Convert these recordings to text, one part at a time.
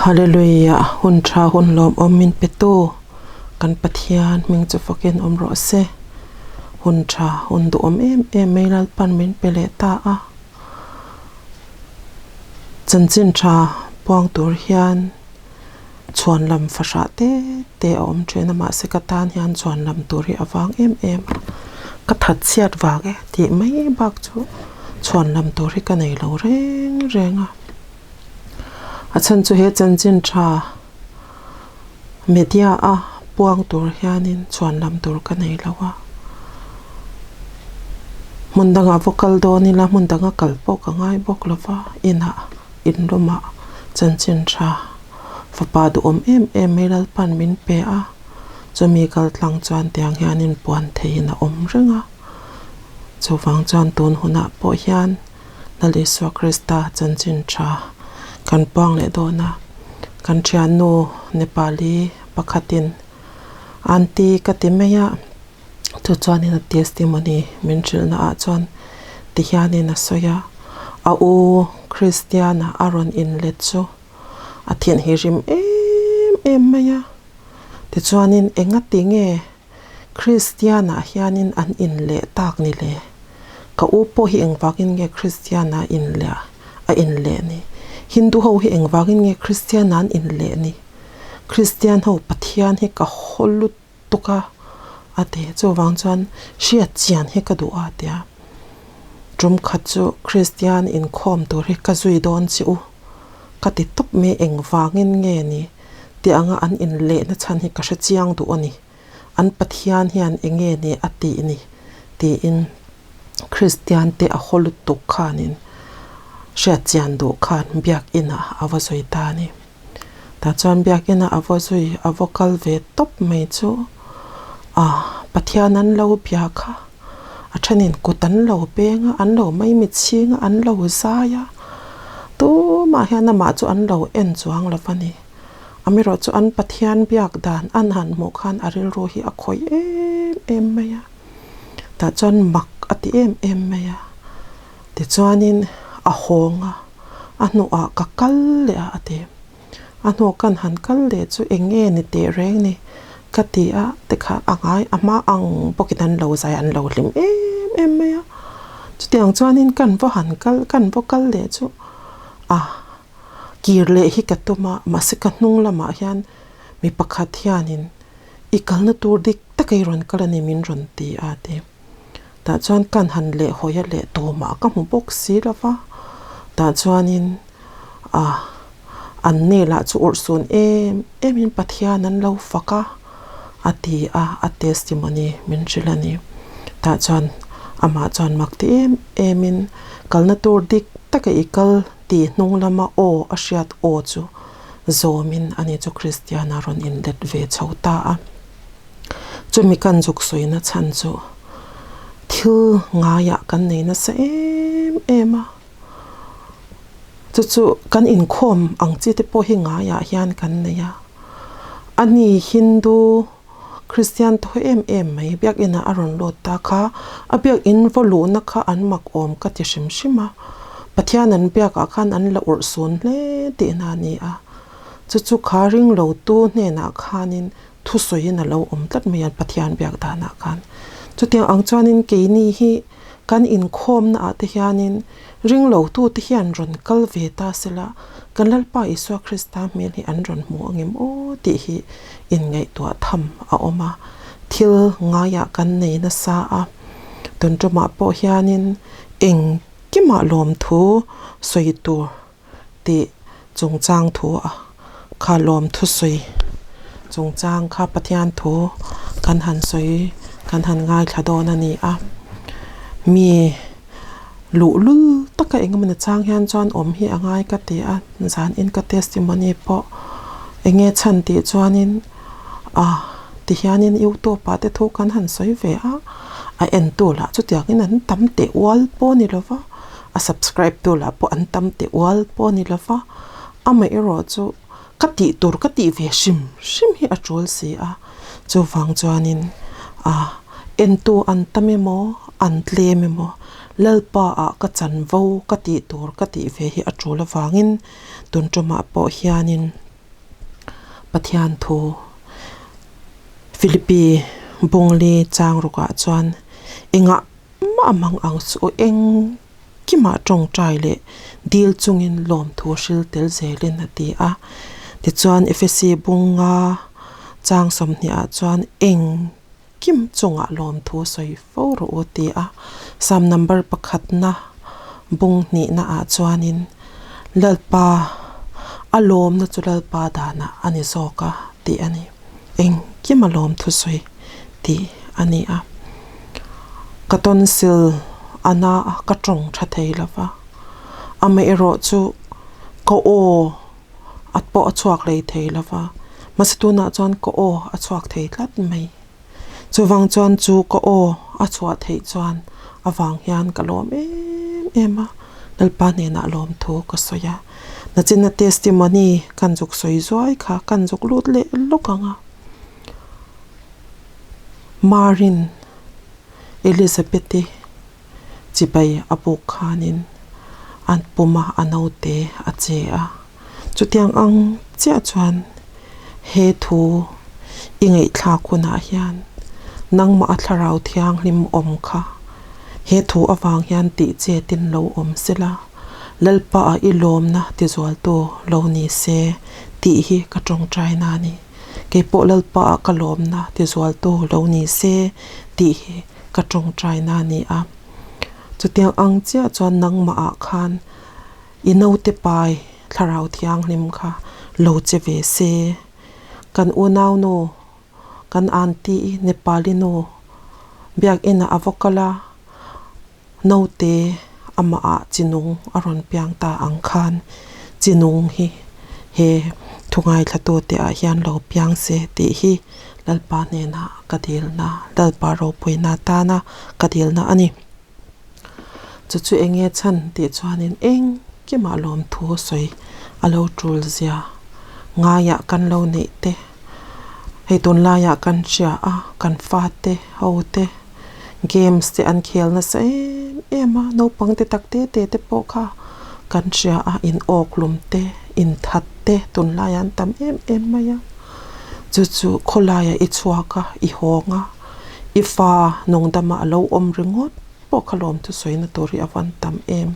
Hallelujah hun tha hun lawmawm min pe tu kan Pathian hming chu fakin awm rawh se. Hun tha hun duhawm em em mai Lalpan min pe leh ta a. Chanchin tha puang tur hian chhuan lam fahrah te te a awm thin a mahse ka tan hian chhuan lam tur hi a vang em em a ka that chhiat vang e tih mai bak chu chhuan lam tur hi ka nei lo reng reng a a chhan chu he chanchin tha media a puang tur hianin chhuan lam tur ka nei lo a hmun dangah va kal dawn ila hmun danga kal pawh ka ngai bawk lo va inah inlawmah chanchin tha. Fapa duhawm em em mai Lalpan min pe a, chumi kal tlang chuan tiang hianin puan theihin a awm reng a. Chuvang chuan tun hunah pawh hian Lal Isua Krista chanchin tha kan puang leh dawn a, kan thiannu Nepali pakhatin Aunty ka ti mai a, chu chuanin a testimony min hrilhna ah chuan ti hianin a sawi a, a u Kristiana a rawn inlet chu. A thian hi rim em em mai a, tichuanin engati nge Kristian ah hianin an inleh tak ni le? Ka u pawh hi engvangin nge Kristian ah inleh a inleh ni? Hindu ho hi engvangin nge Kristian ah an inleh ni? Kristian ho Pathian hi ka haw lutuk a a ti. Chuvang chuan hriat chian hi ka duh a tia. Tum khat chu Kristian inkhawm tur hi ka zui dawn che u. Ka ti tawp mai engvangin nge ni tih anga an inlehna chhan hi ka hre chiang duh a ni. An Pathian hian enge ni a tih ni tiin Kristian te a haw lutuk khanin hriat chian duh khan biakinah a va zui ta a ni. Tah chuan biakinah a va zui a va kal ve tawp mai chu a Pathian an lo bia kha. A thenin kut an lo peng a, an lo maimit chhing a, an lo zai a, tumah hian amah chu an lo en chuang lo va ni. Amaherawh chu an Pathian biak dan an han hmuh khan a rilru hi a khawih em em mai a, tah chuan mak a ti em em mai a. Tichuanin a hawng a, a hnuah ka kal leh a a ti. A hnuah kan han kal leh chu eng nge ni teh reng ni ka ti a tikha a ngai a hma ang bawkin an lo zai an lo hlim em em mai a chutiang chuanin kan va han kal kan va kal leh chu a kir leh hi ka tum a mahse ka hnung lamah hian mi pakhat hianin i kalna tur dik tak a i rawn kal a ni min rawn ti a ti tah chuan kan han leh hawi a leh tumah ka hmu bawk si lo va tah chuanin. A, an nel ah chu urhsun em em in Pathian an lo fak a, a ti a, a testimony min hrilh a ni. Tah chuan amah chuan mak ti em em in kalna tur dik taka i kal tih hnung lama aw a hriat aw chu zawm in ani chu Kristian a rawn inlet ve chho ta a. Chumi kan zuk sawina chhan chu thil ngaiah kan nei nasa em em a. Chu chu kan inkhawm ang chi te pawh hi ngaiah hian kan nei a, ani Hindu Christian thaw em em mai biakinah a rawn lut ta kha a biakin va luhna kha an mak awm ka ti hrim hrim a, Pathian an biakah khan an la urh sun hle tihna a ni a, chu chu kha ringlo tu hnenah khanin thusawiin a lo awm tlat mai a Pathian biak danah khan. Chutiang ang chuanin keini hi. Kan inkhawmna ah te hianin ringlotu te hian rawn kal ve ta sela, kan Lalpa Isua Krista hmel hi an rawn hmu angem aw tih hi inngaihtuah tham a awm a, thil ngaiah kan nei nasa a, tun tumah pawh hianin engkimah lawmthu sawi tur tih chungchang thu a kha lawmthu sawi chungchang kha Pathian thu kan han sawi kan han ngaithla dawn a ni a mi luhlul taka eng emaw ni chang hian chuan awm hi a ngai ka ti a zanin ka testimony pawh eng nge chhan tih chuanin ah ti hianin youtube ah te thu kan han sawi ve a a entu lah chutiangin an tam teh ual pawh a ni lo va. A subscribe tu lah pawh an tam teh ual pawh a ni lo va, amaherawh chu ka tih tur ka tih ve hrim hrim hi a tul si a, chuvang chuanin ah entu an tam emaw an tlem emaw Lalpa ah ka chanvo ka tih tur ka tih ve hi a tul avangin tun tumah pawh hianin. Pathian thu Philippi bungli chang rukah chuan engah mah mang ang suh u eng kimah tawngtai leh dil chungin lawmthu hril tel zelin a ti a. Tichuan Ephesi bunga chang sawmhnih ah chuan eng kim chungah lawmthu sawi fo rawh u ti a. Psalm number pakhatna bung hnihna ah chuanin Lalpa a lawmna chu Lalpa danah a ni zawk a tih a ni. Engkima lawmthu sawi tih a ni a. Ka tonsil a na a, ka tawng tha thei lo va. Amaherawh chu ka aw a pawh a chhuak lei thei lo va, mahse tunah chuan ka aw a chhuak thei tlat mai. Chuvang chuan chu ka aw a chhuah theih chuan avang hian ka lawm em em a, Lalpa hnenah lawmthu ka sawi a. Nachina testimony kan zuk sawi zuai kha kan zuk lut leh lawk ang a. Marin Elizabeth-i chibai a buk khanin an puma a naute a che a. Chutiang ang chiah chuan he thu i ngaihthlak hunah hian nangmah a thlarau thianghlim awm kha he thu avang hian tih chetin lo awm sela, Lalpa ah i lawmna tizualtu lo ni se tih hi ka tawngtaina a ni. Kei pawh Lalpa ah ka lawmna tizualtu lo ni se tih hi ka tawngtaina a ni a. Chutiang ang chiah chuan nangmah ah khan I naute pai thlarau thianghlim kha lo che ve se. Kan unau nu, kan aunty Nepali nu biakinah a va kal a, naute amah ah chinung a rawn piang ta ang khan chinung hi he thu ngaithla te ah hian lo piang se tih hi Lalpa hnenah ka dilna, Lalpa ropuina tana ka dilna a ni. Chu chu eng nge chhan tih chuanin engkimah lawmthu sawi a lo tul zia ngaiah kan lo neih te hei tunlaiah kan hria a kan fate ho te games te an khel nasa em em a naupang te tak te te te pawh kha kan hria a in awk lum te in that te tunlaiah an tam em em mai a chu chu khawlaiah i chhuak a i hawng a. I fa nungdama a lo awm ringawt pawh kha lawm thusawina tur hi a van tam em.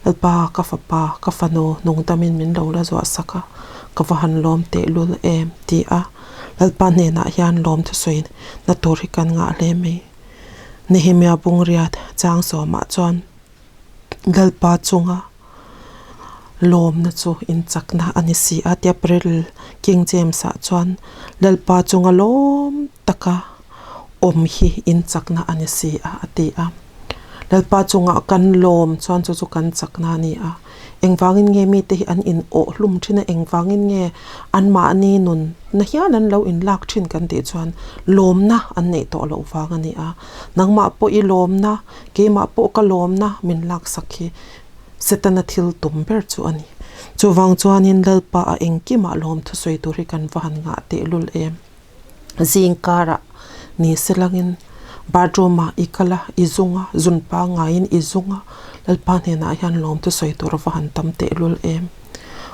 Lalpa ka fapa ka fanu nungdamin min lo la zuah sak a, ka va han lawm tehlul em ti a Lalpa hnenah hian lawm thusawina tur hi kan ngah hle mai. Nehemia Bungriat chang sawmah chuan Lalpa chunga lawmna chu inchakna a ni si a tia April King James ah chuan Lalpa chunga lawm taka awm hi inchakna a ni si a a ti a. Lalpa chunga kan lawm chuan chu chu kan chakna a ni a. Engvangin nge mite hi an in awh hlum thin a, engvangin nge anmahni nun na hial an lo inlak thin kan tih chuan lawmna an neih tawh loh vang a ni a. Nangmah pawh i lawmna Keimah pawh ka lawmna min laksak hi Setana thil tum ber chu a ni. Chuvang chuanin Lalpa a engkimah lawm thusawi tur hi kan va han ngah tehlul em. Zing karah ni selangin bathroom ah i kal a, i zung a, zun pangaiin i zung a, Lalpa hnenah hian lawm thusawi tur a va han tam tehlul em.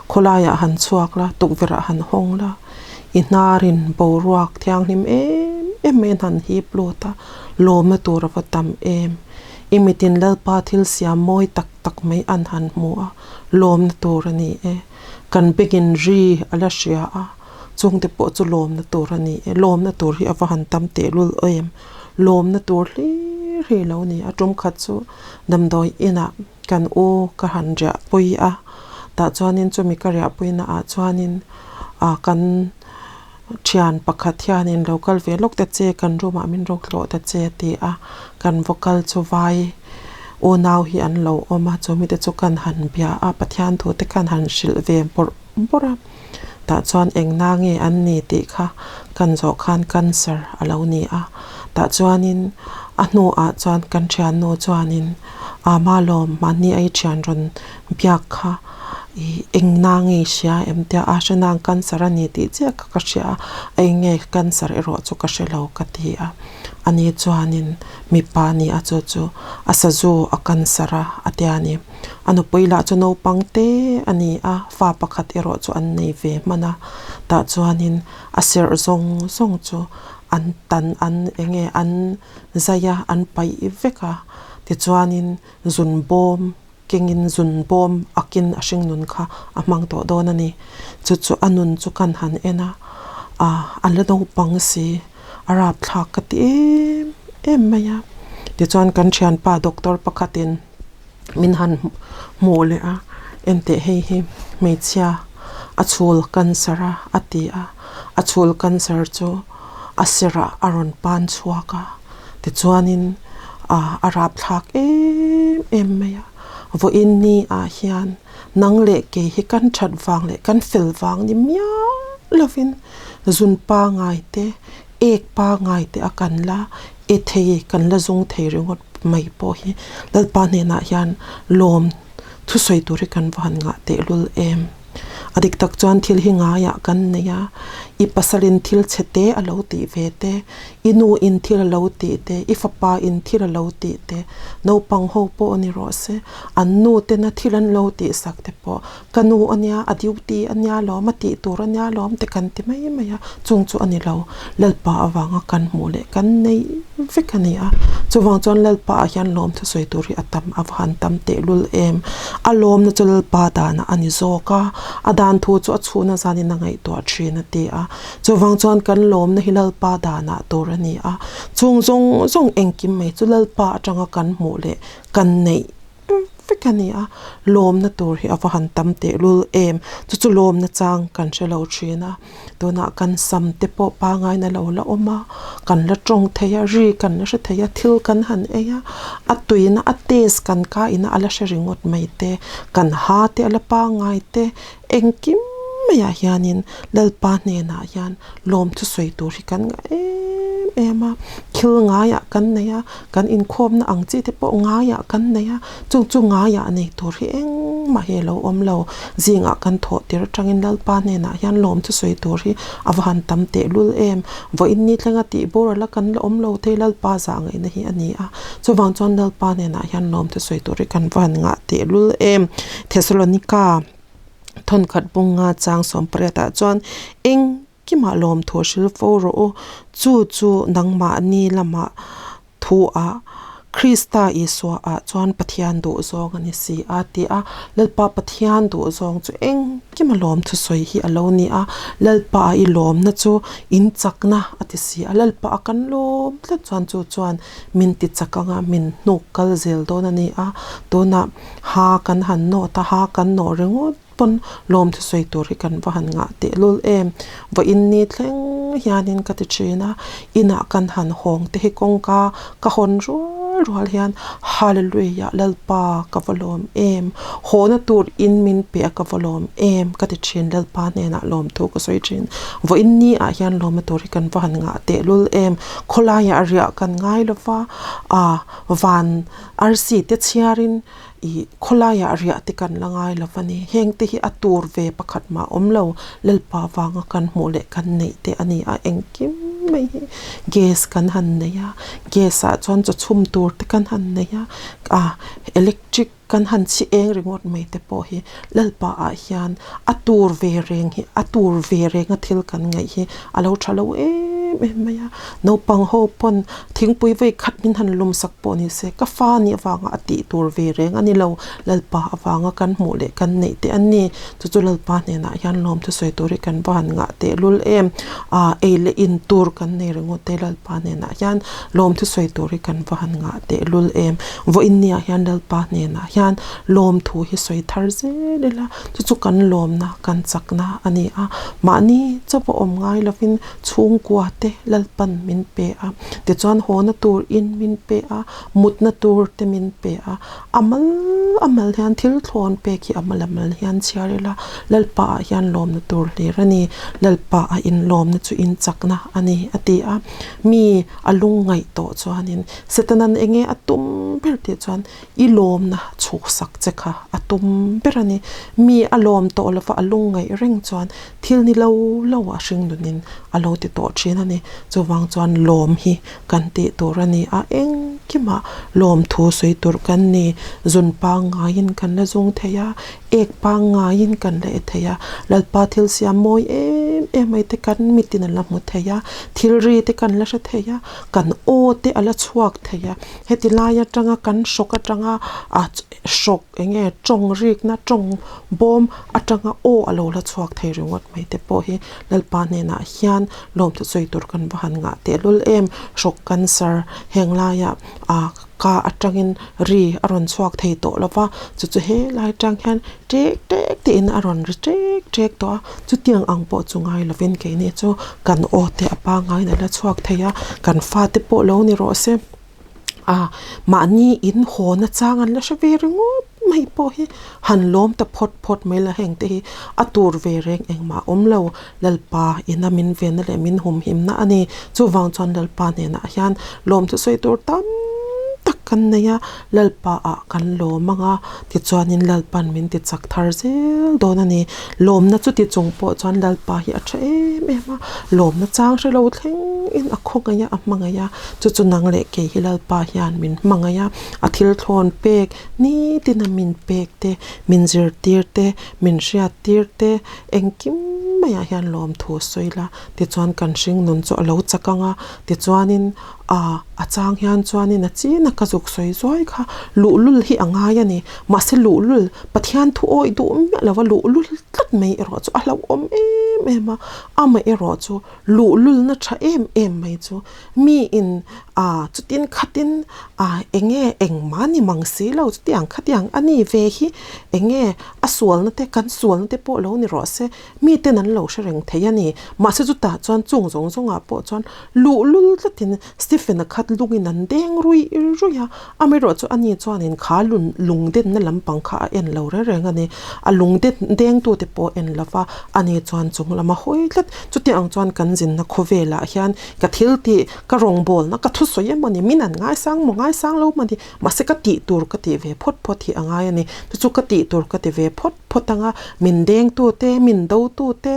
Khawlaiah han chhuak la, tukverh ah han hawng la, i hnarin boruak thianghlim em em mai an han hip lut a, lawmna tur a va tam em. I mitin Lalpa thil siam mawi tak tak mai an han hmu a, lawmna tur a ni e. Kan bengin ri a la hria a, chungte pawh chu lawmna tur a ni e. Lawmna tur hi a va han tam tehlul em. Lawmna tur hlir hi a lo ni a, tum khat chu damdawi inah. Kan u ka han riahpui a, tah chuanin chumi ka riahpuina ah chuanin ah kan thian pakhat hianin lo kal ve lawk ta che kan room ah min rawk hlawh ta che a ti a, kan va kal chu vai unau hi an lo awm a, chumi te chu kan han bia a, Pathian thu te khan han hrilh ve bawrh bawrh a, tah chuan eng na nge an ni tih kha kan zawh khan cancer a lo ni a, tah chuanin a hnuah chuan kan thiannu chuanin ama lawm mahni a i thian rawn biak kha ih eng na nge i hria em tia a hre nang cancer a ni tih chiah kha ka hria a, a eng nge cancer erawh chu ka hre lo ka ti a, ani chuanin mipa a ni a chu chu a sazu a cancer a a tia ni. A nupui lah chu naupang te a ni a, fa pakhat erawh chu an nei ve hman a, tah chuanin a serh zawng zawng chu an tan an eng nge an zai a an paih vek a tichuanin zun bawm kengin zun bawm akin a hringnun kha a hmang tawh dawn a ni. Chu chu a nun chu kan han en a, ah a la naupang si a rapthlak ka ti em em mai a. Tichuan kan thianpa doctor pakhatin min han hmuh leh a, enteh hei hi hmeichhia a chhul cancer a a ti a, a chhul cancer chu a serah a rawn pan chhuak a. Tichuanin ah a rapthlak em em mai a, vawiin ni ah hian nang leh kei hi kan that vang leh kan fel vang ni miah lovin zun pangai te ek pangai te a kan la e thei kan la zung thei ringawt mai pawh hi Lalpa hnenah hian lawm thusawi tur hi kan va han ngah tehlul em. A dik tak chuan thil hi ngaiah kan nei a, i pasalin thil chhe te a lo tih ve te, i nu in thil a lo tih te, i fapa in thil a lo tih te, naupang ho pawh a ni rawh se, an nu tena thil an lo tih sak te pawh ka nu a nia, a duty a nia lawm, a tih tur a nia lawm te kan ti mai mai a, chung chu a ni lo. Lalpa avanga kan hmuh leh kan nei vek a ni a, chuvang chuan Lalpa ah hian lawm thusawi tur hi a tam a va han tam tehlul em. A lawmna chu Lalpa danah a ni zawk a, a dan thu chu a chhuna zanin a ngaihtuah thin a ti a, chuvang chuan kan lawmna hi Lalpa danah tur a ni a, chung zawng zawng engkim mai chu Lalpa atanga kan hmuh leh kan neih vek a ni a, lawmna tur hi a va han tam tehlul em, chu chu lawmna chang kan hre lo thin a, tunah kan sam te pawh pangaina lo la awm a, kan la tawng thei a, ri kan la hre thei a, thil kan han ei a, a tuina a taste kan kaina a la hre ringawt mai te, kan ha te a la pangai te, engkim maiah hianin Lalpa hnenah hian lawm thusawi tur hi kan ngah em em a, thil ngaiah kan nei a, kan inkhawmna ang chi te pawh ngaiah kan nei a, chung chu ngaiah nei tur hi engmah hi a lo awm lo, zingah kan thawh tir atangin Lalpa hnenah hian lawm thusawi tur hi a va han tam tehlul em, vawiin ni thlenga tih boral a kan la awm lo thei Lalpa zah ngaihna hi a ni a, chuvang chuan Lalpa hnenah hian lawm thusawi tur hi kan va han ngah tehlul em, Thesalonika. Thawnkhat bunga chang sawmpariatah chuan eng kimah lawmthu hril fo rawh u, chu chu nangmahni lamah thu ah Krista Isua ah chuan Pathian duh zawng a ni si a ti a. Lalpa Pathian duh zawng chu eng kima lawmthu sawi hi a lo ni a, Lalpa a i lawmna chu in chakna a ti si a, Lalpa a kan lawm tlat chuan chu chuan min ti chak anga min hnuk kal zel dawn a ni a, tunah Ha kan han nawt a, ha kan nawh ringawt pawn lawm thusawi tur hi kan va han ngah tehlul em. Vawiin ni thleng hianin ka ti thin a, inah kan han hawng te hi kawngka ka hawn rual rual hian Hallelujah Lalpa ka va lawm em, hawna tur in min pe a ka va lawm em ka ti thin Lalpa hnenah lawm thu ka sawi thin. Vawiin ni ah hian lawmna tur hi kan va han ngah tehlul em, khawlaiah riah kan ngai lova, ah van Arsi te chhiarin ih khawlaiah riah te kan la ngai lo a ni. Heng te hi a tur ve pakhat mah awm lo. Lalpa vanga kan hmuh leh kan neih te a ni a, engkim mai hi gas kan han nei a, gas ah chuan chaw chhum tur te kan han nei a, ah electric kan han chhi eng ringawt mai te pawh hi Lalpa ah hian a tur ve reng hi a tur ve reng a thil kan ngaih hi a lo tha lo em em mai a. Naupang ho pawn thingpui vawi khat min han lum sak pawh ni se ka fa nih avanga a tih tur ve reng a ni lo. Lalpa avanga kan hmuh leh kan neih te an ni. Chu chu Lalpa hnenah hian lawm thusawi tur hi kan va han ngah tehlul em. Aa ei leh in tur kan nei ringawt e Lalpa hnenah hian lawm thusawi tur hi kan va han ngah tehlul em. Vawiin niah hian Lalpa hnenah hian lawm thu hi sawi thar zel ila chu chu kan lawmna kan chakna a ni a. Mahni chauh a awm ngai lovin Chhungkua te Lalpan min pe a, tichuan hawna tur in min pe a, mutna tur te min pe a, a mal a mal hian thil thlawn pek hi a mal a mal hian chhiar ila, Lalpa ah hian lawmna tur hlir a ni, Lalpa a inlawmna chu in chakna a ni a ti a, mi a lungngaih tawh chuanin Setanan enge a tum ber tih chuan I lawmna chhuhsak che kha a tum ber a ni. Mi a lawm tawh lova a lungngaih reng chuan thil ni lo lo a hring nunin a lo ti tawh thin a ni. Chuvang chuan lawm hi kan tih tur a ni a, eng. Engkimah lawmthu sawi tur kan ni. Zun pangngaiin kan la zung thei a, ek pangngaiin kan la e thei a, Lalpa thil siam mawi em em mai te kan mitin a la hmu thei a, thil ri te kan la hre thei a, kan aw te a la chhuak thei a, heti lai atanga kan hrawk atanga ah hrawk eng nge tawng rikna tawng bawm atanga aw a lo la chhuak thei ringawt mai te pawh hi Lalpa hnenah hian lawmthu sawi tur kan va han ngah tehlul em, hrawk cancer heng laiah ah ka atangin ri a rawn chhuak thei tawh lo va, chu chu helai atang hian tek tek tiin a rawn ri tek tek tawh a, chutiang ang pawh chu ngai lovin keini chu kan aw te a pangaiin a la chhuak thei a, kan fate pawh lo ni rawh se. A mahni in haw na chang an la hre ve ringawt mai pawh hi han lawm ta phawt phawt mai la heng te hi a tur ve reng engmah a awm lo Lalpa ina min venna leh min humhimna a ni chuvang chuan Lalpa hnenah hian lawm chu sawi tur tam tak kan nei a Lalpa ah kan lawm ang a tichuanin Lalpan min ti chak thar zel dawn a ni lawmna chuti chung pawh chuan Lalpa hi a tha em em a lawmna chang hre lo thleng in a khawngaih a a hmangaih a. Chu chu nang leh kei hi Lalpa hian min hmangaih a, a thil thlawn pek nitin a min pek te, min zirtir te, min hriattir te, engkim maiah hian lawmthu sawi la, tichuan kan hring nun chu a lo chak ang a, tichuanin ah a chang hian chuanin a chin a ka zuk sawi zuai kha luhlul hi a ngai a ni, mahse luhlul Pathian thu awih duh miah lova luhlul tlat mai erawh chu a hlauhawm em em a, amaherawh chu luhlulna tha em em mai chu mi in ah chutin khatin ah eng nge engmah ni mang si lo chutiang khatiang a ni ve hi eng nge a sualna te kan sualna te pawh lo ni rawh se mi ten an lo hre reng thei a ni mahse chutah chuan chung zawng zawngah pawh chuan luhlul tlatin Stephen-a khat lungin an deng ruih ruih a amaherawh chu ani chuanin kha lung denna lampang kha a en lo reng reng a ni a lung den dengtute pawh en lova ani chuan chung lama hawi tlat chutiang ang chuan kan zinna khawvelah hian ka thil tih ka rawngbawlna ka thusawi emaw ni min an ngaisang maw ngaisang lo maw ni mahse ka tih tur ka tih ve phawt phawt hi a ngai a ni chu chu ka tih tur ka ti ve phawt phawt ang a min dengtute min dotute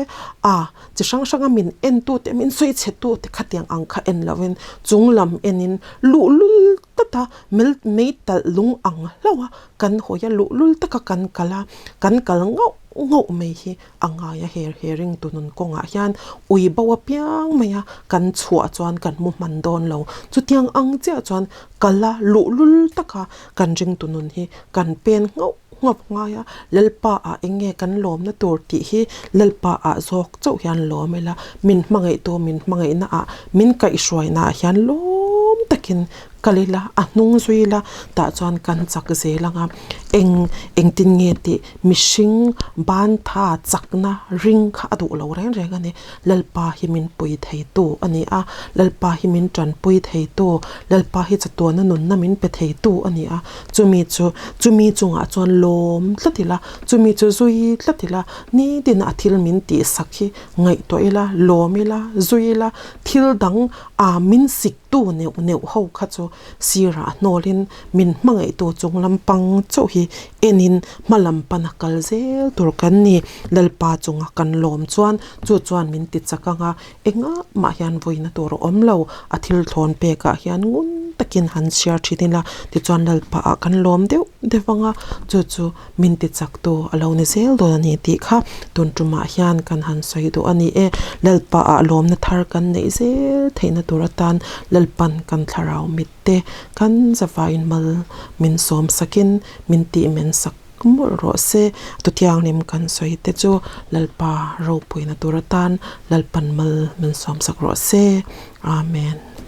a chi hrang hranga min entute min sawi chhetute khatiang ang kha en lovin chung lam enin luhlul tata mel mei talh lung ang hlauh a kan hawi a luhlul taka kan kal a kan kal ngauh ngauh mai hi a ngai a her he ring tu nun kawngah hian ui bo apiang mai a kan chhuah chuan kan mu hman dawn lo chutiang ang chiah chuan kal a luhlul taka kan ring tu nun hi kan pen nghauh nghauh ngai a Lalpa ah eng nge kan lawmna tur tih hi Lalpa ah zawk chauh hian lawm ila min hmangaih tu min hmangaihna ah min kaihhruaina ah hian lawm takin kal ila a hnung zui ila tah chuan kan chak zel ang a eng engtin nge tih mihring ban tha chakna ring kha a duh lo reng reng a ni Lalpa hi min pui thei tu a ni a Lalpa hi min tanpui thei tu Lalpa hi chatuana nunna min pe thei tu a ni a chumi chu chumi chungah chuan lawm tlat ila chumi chu zui tlat ila nitin a thil min tih sak hi ngaihtuah ila lawm ila zui ila thil dang ah min sik tu neuh neuh ho kha chu sirah hnawlin min hmangaihtu chung lampang chauh hi enin hma lam pana kal zel tur kan ni. Lalpa chunga kan lawm chuan chu chuan min ti chak ang a, engah mah hian vawiina tur a awm lo. A thil thlawn pekah hian ngun takin han chhiar thin ila tichuan Lalpa ah kan lawm deuh deuh ang a, chu chu min ti chak tu a lo ni zel dawn a ni tih kha tun tumah hian kan han sawi duh a ni e. Lalpa ah lawmna thar kan neih zel theihna tur atan Lalpan kan thlarau mit te kan zavaiin mal min sawm sakin min tih men sak mawlh rawh se. Tutianghlim kan sawi te chu Lalpa ropuina tur atan Lalpan mal min sawm sak rawh se. Amen.